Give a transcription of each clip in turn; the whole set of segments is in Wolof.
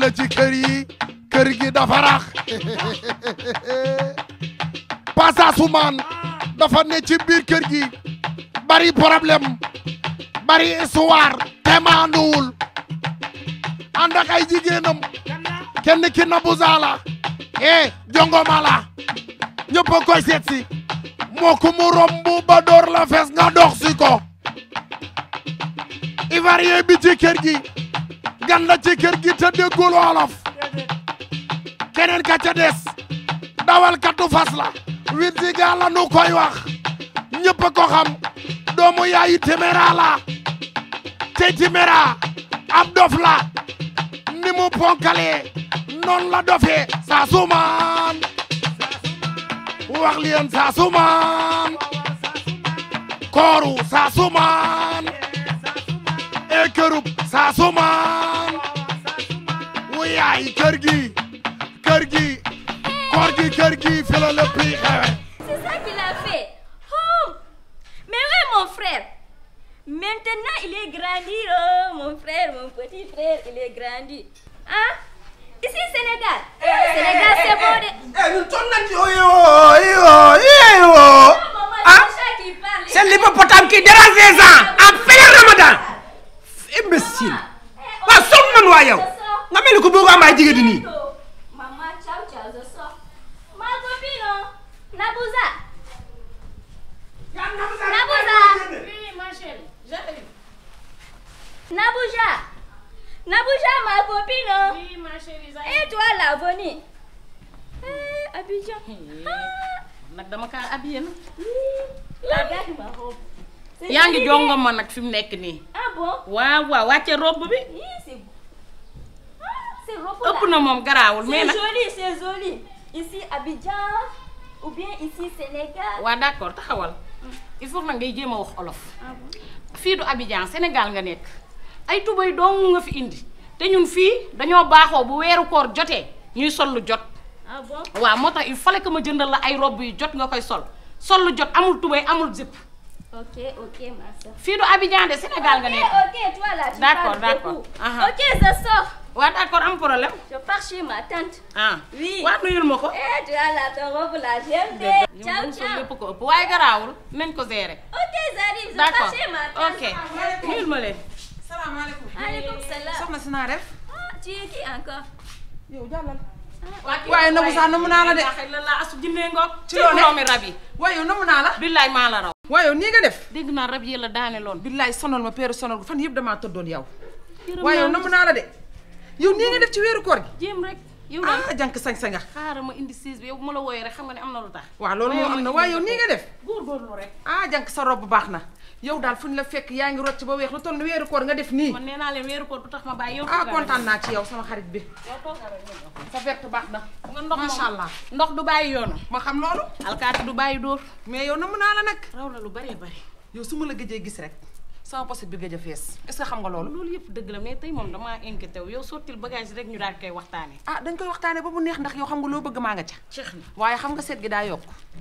la ci kër yi kër gi dafa rax Passasoumane dafa ne ci biir kër gi bari problème bari histoire te maanduwul ànd ak ay jigéenam kenn ki Nabou Zala jongoma la ñëpp a koy seet si moo ko mu romb ba door la fees nga dox si ko ivoirien bi ci kër gi ganda ci kër gi te déggul wolof keneen ka ca des dawal katu fas la wit si gaa la nu koy wax ñëpp a ko xam doomu yaayi Timéra la te Timéra ab dof la ni mu ponkalee noon la dofee Passasoumane wax leen Passasoumane kooru Passasoumane e kërub Passasoumane wu yaay kër gi koor gi kër gi fi la lépp yi xewe. C'est ça qu'il a fait. Oh, mais oui mon frère. Maintenant il est grandi, oh mon frère, mon petit frère, il est grandi. Hein? Ici Sénégal. Sénégal c'est bon de. Nous c'est l'hippopotame qui dérange les gens en plein Ramadan. Imbécile. Waaw soog man waa yow. Nga mel ni ko bëgg am ay jigéen di nii. Maman, ciao, ciao, je sors. Ma copine, Nabou Zala. Nabou Zala. Oui, ma chérie, j'arrive. Nabou Zala, ma copine. Oui, ma chérie, Et toi là, venez. Abidjan. nag dama kaa habillé na. Regarde ma robe. yaa ngi jongo ma nag fi mu nekk nii. Ah bon? waaw waaw wàcce robe bi. Oui, c'est beau. C'est robe là. ëpp na moom garaawul mais nag. C'est joli. Ici Abidjan ou bien ici Sénégal. waaw d'accord taxawal. il faut nag ngay jéem a wax olof. Ah bon? fii du Abidjan Sénégal nga nekk ay tubay dong nga fi indi te ñun fii dañoo baaxoo bu weeru koor jotee ñuy sol lu jot. Ah bon? waaw moo tax il fallait que ma jëndal la ay robe yu jot nga koy sol sol lu jot amul tubay amul zip. Ok, ma soeur. fii du Abidjan de Sénégal nga nekk. Ok, toi là, tu D'accord, parles d'accord. beaucoup. Aha. Ok, je sors. waaw d'accord am problème. Je pars chez ma tante. ah Oui. waaw nuyul ma ko. Tu as là ton robe là, j'aime bien. ñu Ciao, ngi sol ciao. lépp ko ëpp waaye garaawul nañ ko gérer. Ok, j'arrive. Je d'accord pars chez ma tante. ok nuyul ma leen. Salaamaaleykum. Alaikum salam. Soxna si naa def. Ah, tu es qui encore? Yow jàllal. waaye Nabou Zala namu naa la de. la la asu jinne ngoog. Ci loo ne doomi rab yi. waaye yow namu naa la. billaay maa la raw. waaye yow nii nga def. dégg naa rab yi la daane loon. billaay sonal ma peeru sonal gu fan yëpp damaa tëddoon yow. waaye yow namu naa la de. yow nii nga def ci weeru koor gi. jéem rek yow daal ah jànk sañ-sañ nga. xaaral ma indi siis bi yow bu ma la wooyee rek xam nga ne am na lu tax. waaw loolu moo am na waaye yow nii nga def. góorgóorlu rek. ah jànk sa robe bu baax na. yow daal fu ñu la fekk yaa ngi rocc ba weex lu toll ni weeru koor nga def nii. man nee naa leen weeru koor du tax ma bàyyi yow. ah kontaan naa ci yow sama xarit bi. yow toogal rek nga jox. sa verte baax na. nga ndox moom macha allah. ndox du bàyyi yoonu. ma xam loolu. alkaati du bàyyi dóor. mais yow namu naa la nag. raw la lu bëree bëri. yow su ma la gëjee gis rek sama posit bi gëj a fees est-ce que xam nga loolu. loolu yëpp dëgg la mais tey moom damaa inquiété wu yow sottil bagage rek ñu daal koy waxtaanee. ah dañ koy waxtaanee ba mu neex ndax yow xam nga loo bëgg maa nga ca. ceex na waaye xam nga seet gi daa yokk.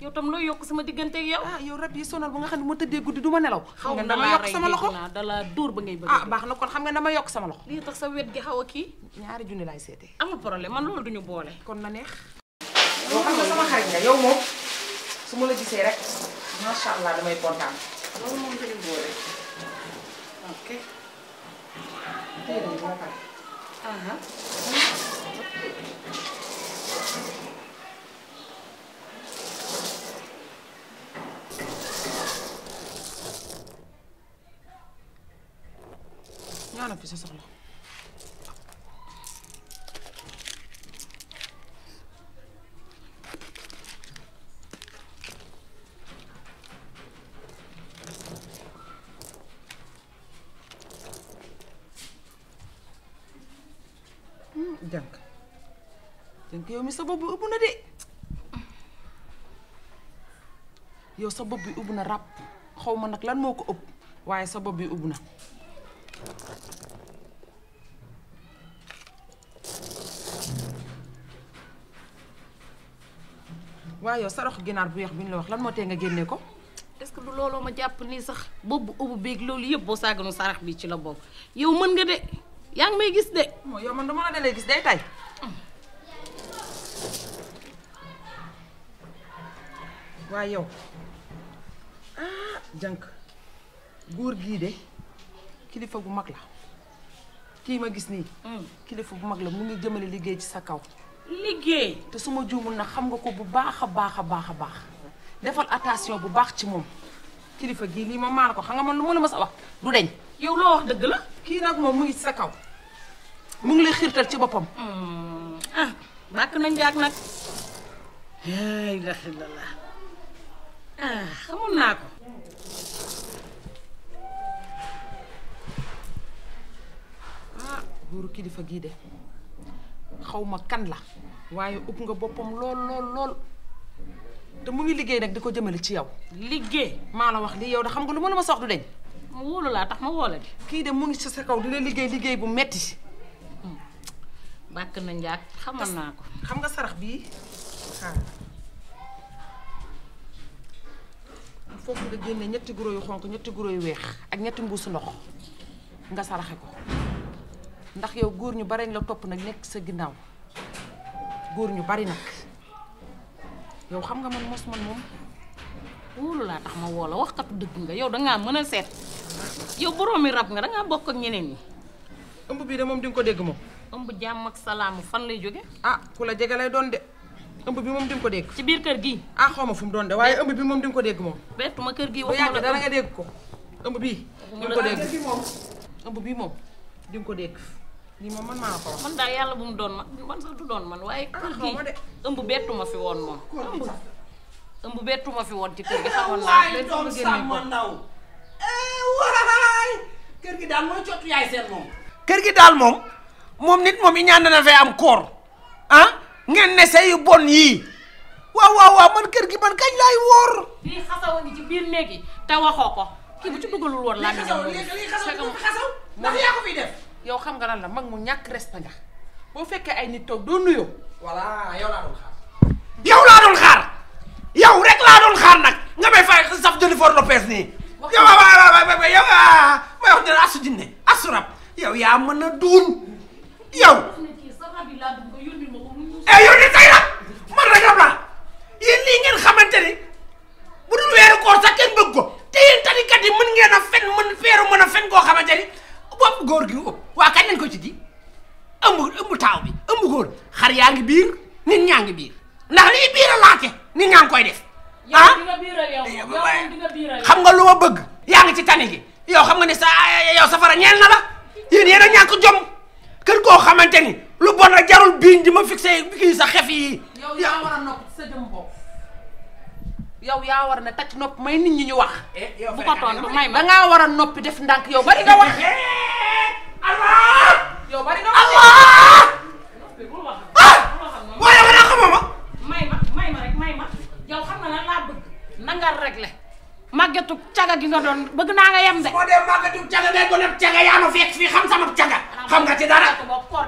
yow tam looy yokk sama diggante ak yow. ah yow rab yi sonal ba nga xam ne moo tëddee guddi du ma nelaw. xam nga xaw dama yokk sama loxo dala dóor ba ngay bëgg. ah baax na kon xam nga dama yokk sama loxo. lii tax sa wet gi xaw a kii. ñaari junni laay seetee. amul problème man loolu duñu boole. kon na neex. yow xam nga sama xarit nga yow moom su ma la gisee rek macha allah damay kontaan. loolu moom duñu boole. ok. tey de moo pare. ñaanal fi sa soxla. jànk yow mi sa bopp bi ubbu na de yow sa bopp bi ubbu na ràpp xaw ma nag lan moo ko ëpp waaye sa bopp bi ubbu na waaye yow saraxu ginaar bu weex bi ñu la wax lan moo tee nga génne ko. est-ce que du looloo ma jàpp nii sax boobu ubbu beeg loolu yëpp boo saaganu sarax bi ci la bokk yow mën nga de. yaa ngi may gis de. mooy yow man dama la dalee gis day tay. waaye yow jànk góor gii de kilifa gu mag la kii ma gis nii. kilifa gu mag la mu ngi jëmale liggéey ci sa kaw. liggéey. te su ma juumul nag xam nga ko bu baax a baax a baax a baax defal attention bu baax ci moom kilifa gii lii moom maa la ko xam nga man lu ma la mës a wax du deñ. yow loo wax dëgg la. kii nag moom mu ngi ci sa kaw mu ngi lay xiirtal ci boppam. bàkk na njaag nag. laa ilaaha illallaah. xamoon naa ko. góoru kilifa gii de xaw ma kan la waaye ub nga boppam lool lool lool te mu ngi liggéey nag di ko jëmale ci yow. liggéey. maa la wax lii yow de xam nga lu ma la ma sox du deñ. ma wóolu laa tax ma wóola di. kii de mu ngi ci sa kaw dina liggéey bu metti. bàkk na njaag xamoon naa ko. xam nga sarax bii foofu nga génne ñetti guro yu xonk ñetti guro yu weex ak ñetti mbuusu ndox nga saraxe ko ndax yow góor ñu bari la topp nag nekk sa ginnaaw góor ñu bari nag yow xam nga man mos man moom wóolu laa tax ma woo la waxkatu dëgg nga yow dangaa mën a seet yow boroomi rab nga dangaa bokk ak ñeneen ñi. ëmb bii de moom di nga ko dégg moom. ëmb jàmm ak salaamu fan lay jóge. ku la jege lay doon de ëmb bi moom di nga ko dégg. ci biir kër gi. xaw ma fu mu doon de waaye ëmb bi moom di nga ko dégg moom. bettuma kër gi bu waxuma yàgg la dara nga dégg ko ëmb bii di nga ko dégg ëmb bii moom di nga ko dégg lii moom man maa la ko wax. man daal yàlla bu mu doon man sax du doon man waaye kër gi ëmb bettuma fi woon moom. ëmb bettuma fi woon ci kër gi xamoon naa waay doom sàmm ndaw waay kër gi daal mooy cottu yaay seen moom. kër gi daal moom nit moom i ñaan na fee am koor ngeen ne say yu bon yii waaw man kër gi man kañ laay wóor. lii xasaw a ngi ci biir néeg yi te waxoo ko kii bu ci dugalul woon laa lii xasaw ndax yaa ko fiy def. yow xam nga lan la mag mu ñàkk respect nga boo fekkee ay nit toog doo nuyoo. voilà yow laa doon xaar. yow laa doon xaar yow rek laa doon xaar nag nga may fay saf Jennifer Lopez nii. yow yow may wax dina asu jinne asu rab yow yaa mën a duun yow. yónni say rab man rek rab laa yéen lii ngeen xamante ni bu dul weeru koor sax kenn bëgg ko te yéen tanikat yi mën ngeen a fen mën a fen koo xamante ni bopp góor gi waa kañ lañ ko ci di ëmb taaw bi ëmb góor xar yaa ngi biir nit ñaa ngi biir ndax lii biir a laate nit ñaa ngi koy def xam nga lu ma bëgg yaa ngi ci tani gi yow xam nga ne yow safara ñeel na la yéen a ñàkk jom kër koo xamante ni lu bon a jarul biiñ di ma fixé kii sa xef yi. yow yaa war a nopp sa jëm bopp yow yaa war a ne tàcc nopp may nit ñi ñu wax. bu ko tontu may ma dangaa war a noppi def ndànk yow bari nga wax. Allah. yow bari nga wax. waaye yow daa xamoo ma. may ma rek may ma yow xam nga lan laa bëgg na nga réglé màggetu caga gi nga doon bëgg naa nga yem de. boo dee màggetu caga ngay gone caga yaa ma fekk fii xam sama caga. xam nga ci dara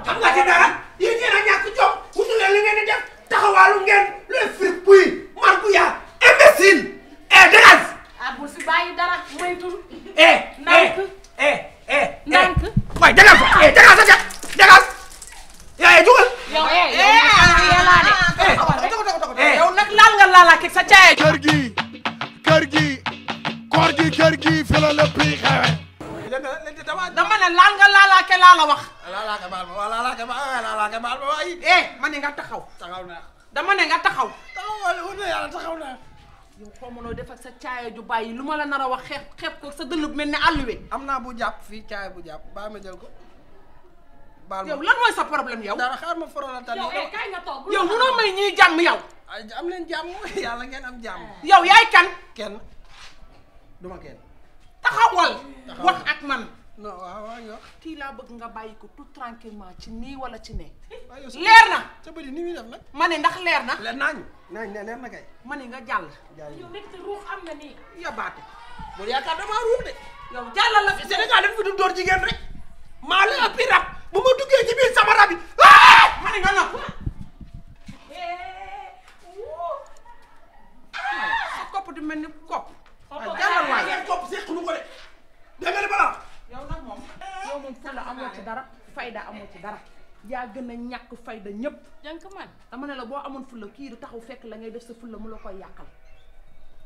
xam nga ci dara yéen ñi a ñàkk jom wutu leen li ngeen di def taxawaalu ngeen les fripouilles margouillards imbécile dégage. bul fi bàyyi dara moytul. ndànk ndànk. waaye dégage ko dégage sa dégage. yaa jugal. yow yow nag laal nga laalaake sa caaya. kër gi koor gi fi la lépp yi xewe. dama ne laal nga laalaake laa la wax. laalaake baal ma waaw laalaake baal ma waay. ma ne nga taxaw. taxaw naa. dama ne nga taxaw. taxaw wala wala yàlla taxaw naa. yow xaw ma noo def ak sa caaya ju bàyyi lu ma la nar a wax xeeb ko sa dënn bu mel ne àlluwe. am naa bu jàpp fii caay bu jàpp baa ma jël ko. baal ma yow lan mooy sa problème yow. dara xaar ma forola tani. yow kaay nga toog. yow munoo may ñuy jàmm yow. am leen jàmm yàlla ngeen am jàmm. yow yaay kan. kenn duma kenn. taxawal. wax ak man. non waaw yow. kii laa bëgg nga bàyyi ko tout tranquillement ci nii wala ci ne. leer na. sa bëri ni muy def nag. ma ne ndax leer na. leer naa ñu. leer na kay. ma ne nga jàll. yow nekk te ruux am na nii. yabaate. bul yaakaar damaa ruux de. yow jàllal la fi Sénégal dafa fi du door jigéen rek. maa la ëppi rab bu ma duggee ci biir sama rab yi. ma ne nga nopp. sa kopp di mel ni kopp. jàllal waay. kopp seq nu ko de. dégg nga li ma la wax. yow nag moom. yow moom fu la amoo ci dara. fay ci dara yaa gën a ñàkk fayda ñëpp. jànk man dama ne la boo amoon fulla kii du taxaw fekk la ngay def sa fulla mu la koy yàqal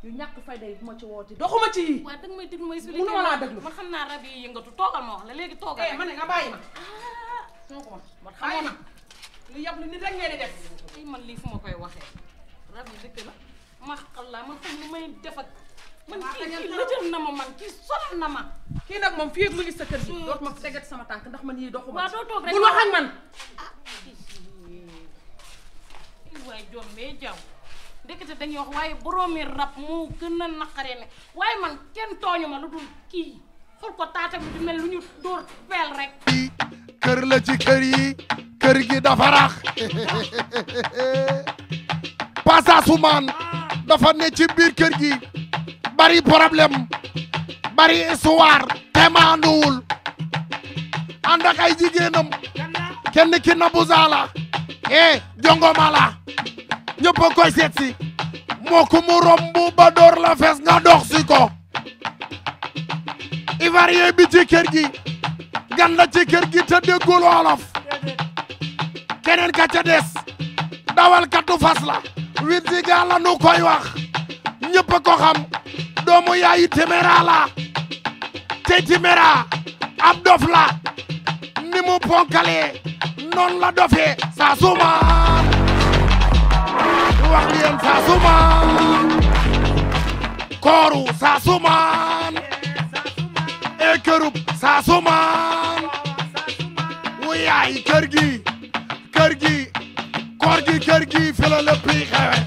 yu ñàkk fayda yi bu ma ci wooti doxuma ci yi. waaw danga may déglu ma expliqué. mënuma laa déglu man xam naa rab yi yëngatu toogal ma wax la léegi toogal rek. ma ne nga bàyyi ma. ma xamoon na lu yab lu nit rek ngeen di def. ay man lii fu ma koy waxee rab yi dëkk la ma xalla man xam lu may def ak man kii lëjal na ma man kii sonal na ma. kii nag moom fii ak mu ngi sa kër gi dootuma fi tegat sama tànk ndax man yii doxuma. waaw doo toog rek bul wax ak man. waaye jom bee jaw ndekete dañuy wax waaye boroomi rab moo gën a naqaree ne waaye man kenn tooñu ma lu dul kii xool ko taata bi di mel lu ñu dóor peel rek. kër la ci kër yi kër gi dafa rax Passa Soumane dafa ne ci biir kër gi bari problème bari histoire te maanduwul ànd ak ay jigéenam kenn ki Nabou Zala jongoma la ñëpp a koy seet si moo ko mu romb ba door la fees nga dox si ko ivoirien bi ci kër gi gan la ci kër gi te déggul wolof keneen ka ca des dawal katu fas la Winzi Galla nu koy wax ñëpp a ko xam doomu yaayi Téméra la te Téméra ab dof la ni mu ponkalee noonu la dofee Passa Soumane wax leen Passa Soumane kooru Passa Soumane e kërub Passa Soumane wu yaay kër gi koor gi kër gi fi la lépp yi xewe